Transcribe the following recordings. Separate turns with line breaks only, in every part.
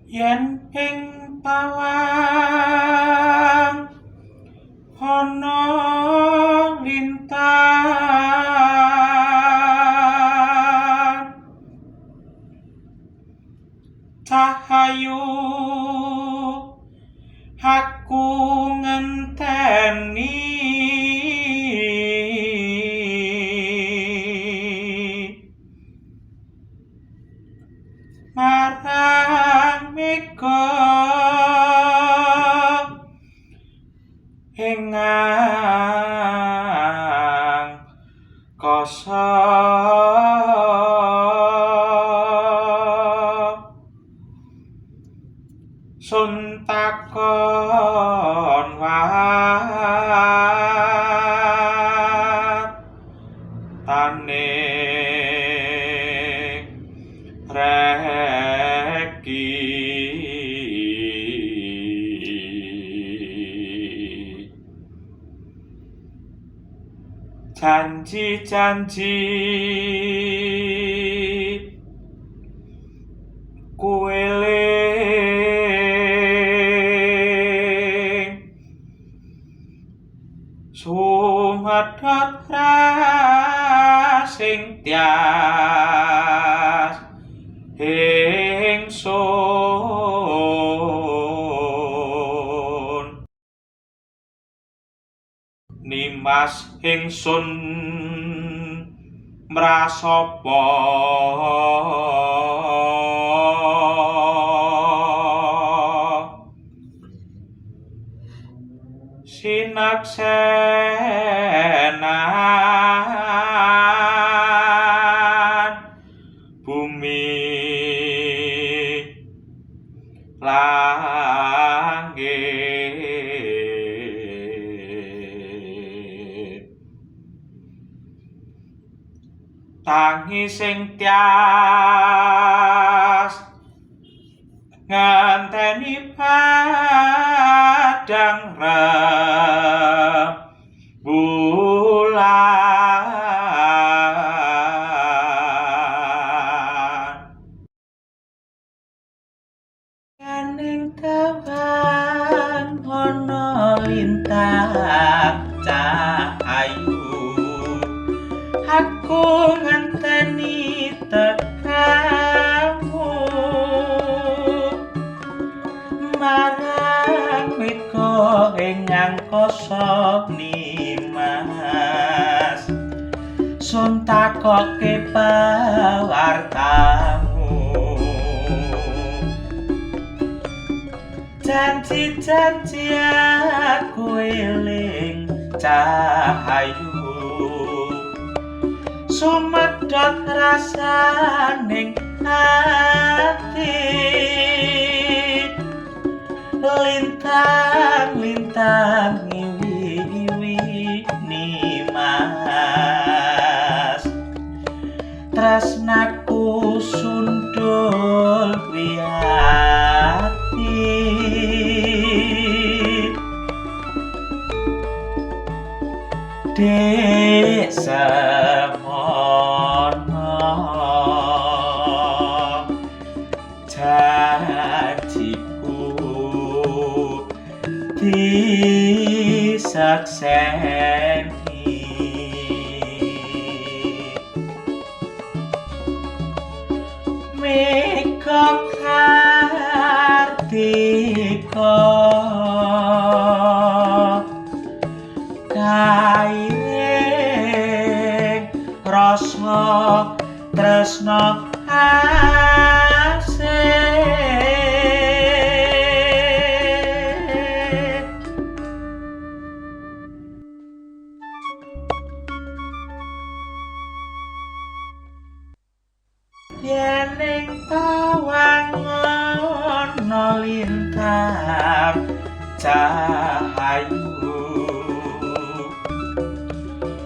Yen ing tawang ana lintang, cahayu aku ngenteni, marang mega ing angkasa. Sun takon wartane reki, janji-janji kueling sumedhot rasing tias ingsun, nimas ingsun mrasapa sinaksenan bumi langit. Tangi sing tias ngenteni padang rembulan. Yen tawang ana lintang cahayu, aku ngenteni tekamu marang mega ing angkasa nimas, sun takoke pawartamu, janji-janji aku eling cahayu, sumedhot rasaning ati, lintang-lintang ngiwi-iwi nimas, tresnaku sundul wiyati. Dek semono janjiku disekseni, mega kartika kairing rasa tresna asih. Yen ing tawang ana lintang cahayu,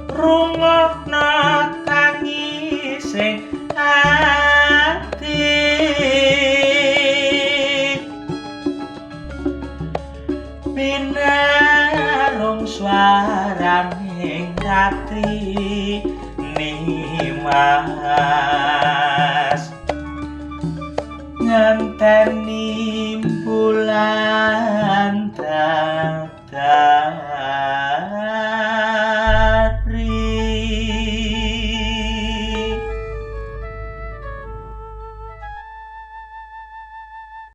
rungokno tangising ati, pinarung swaraning ratri nimas, ngenteni